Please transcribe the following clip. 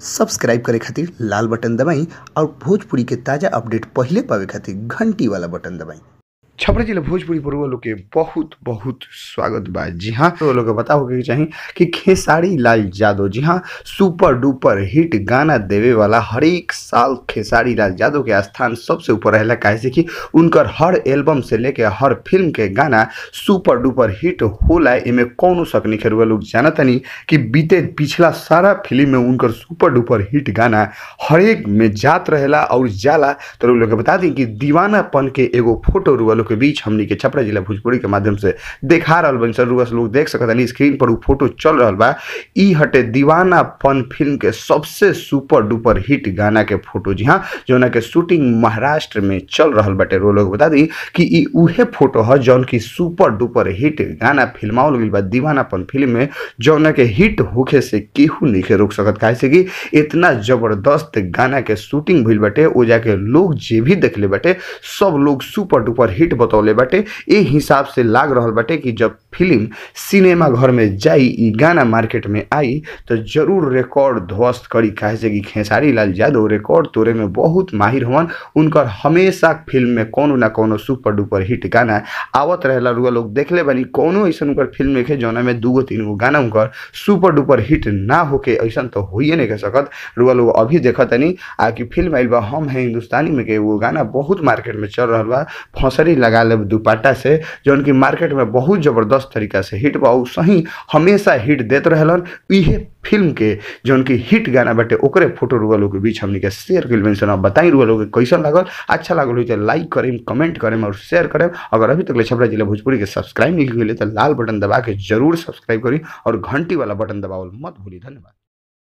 Subscribe करे खातिर लाल button दबाई और भोजपुरी के ताज़ा अपडेट पहिले पावे खातिर घंटी वाला बटन दबाई। छपरा जिला भोजपुरी पर लोग के बहुत बहुत स्वागत बा। जी हाँ, तो लोग के बताओ के चाही कि खेसारी लाल यादव, जी हाँ, सुपर डुपर हिट गाना देवे वाला हर एक साल खेसारी लाल यादव के स्थान सबसे ऊपर रहेला। काहे से कि उनकर हर एल्बम से लेके हर फिल्म के गाना सुपर डुपर हिट होला, एमे कौनो शक नहीं। रुआ लोग जानतनी कि बीते पिछला सारा फिल्म में उनकर सुपर डुपर हिट गाना हरेक में जात रहेला और जाला। तो लोग के बता दी कि दीवानापन के एगो फोटो रुआ लोग के बीच हमनी के छपरा जिला भोजपुरी के माध्यम से देखा रहल बन सर। रुआ लोग देख सकत स्क्रीन पर उ फोटो चल रहल बा। ई हटे दीवानापन फिल्म के सबसे सुपर डुपर हिट गाना के फोटो, जी हाँ, जौना के शूटिंग महाराष्ट्र में चल रहल बाटे। रुआ लोग बता दी कि ई उहे फोटो ह जौन की सुपर डुपर हिट गाना फिल्मावल गइल बा दीवानापन फिल्म में, जौना के हिट होखे से केहू नहीं रोक सकत। काहे से कि इतना जबरदस्त गाना के शूटिंग भइल बाटे, ओ जाके लोग जे भी देखले बाटे सब लोग सुपर डुपर हिट बतौले बाटे। ए हिसाब से लाग रहल बाटे कि जब फिल्म सिनेमा घर में जाई, ई गाना मार्केट में आई तो जरूर रिकॉर्ड ध्वस्त करी। काहे से कि खेसारी लाल यादव रिकॉर्ड तोड़े में बहुत माहिर हवन। उनकर हमेशा फिल्म में कोनो ना कोनो सुपर डुपर हिट गाना आवत रहेला। रुआ लोग देखले बानी कोनो ऐसा उनकर फिल्म देखे जौना में दूगो तीन गो गाना उनकर सुपर डुपर हिट ना होके ऐसा तो होइए नहीं कर सकत। रुआ लोग अभी देखतनी आ कि फिल्म आइल बा हम हैं हिंदुस्तानी में के वो गाना बहुत मार्केट में चल रहा बा, फंसरी लगा ले दुपट्टा से, जौन की मार्केट में बहुत जबरदस्त तरीका से हिट बा। सही हमेशा हिट देत रहलन। इहे फिल्म के जौन की हिट गाना बाटे ओकरे फोटो रुआ लोग के बीच हमनी के शेयर कइल बनी सन। बताई रुआ लोग के कैसन लागल, अच्छा लागल हो तो लाइक करेम, कमेंट करेम और शेयर करेम। अगर अभी तक ले छपरा जिला भोजपुरी के सब्सक्राइब नहीं कइले तो लाल बटन दबा के जरूर सब्सक्राइब करी और घंटी वाला बटन दबावल मत भूली। धन्यवाद।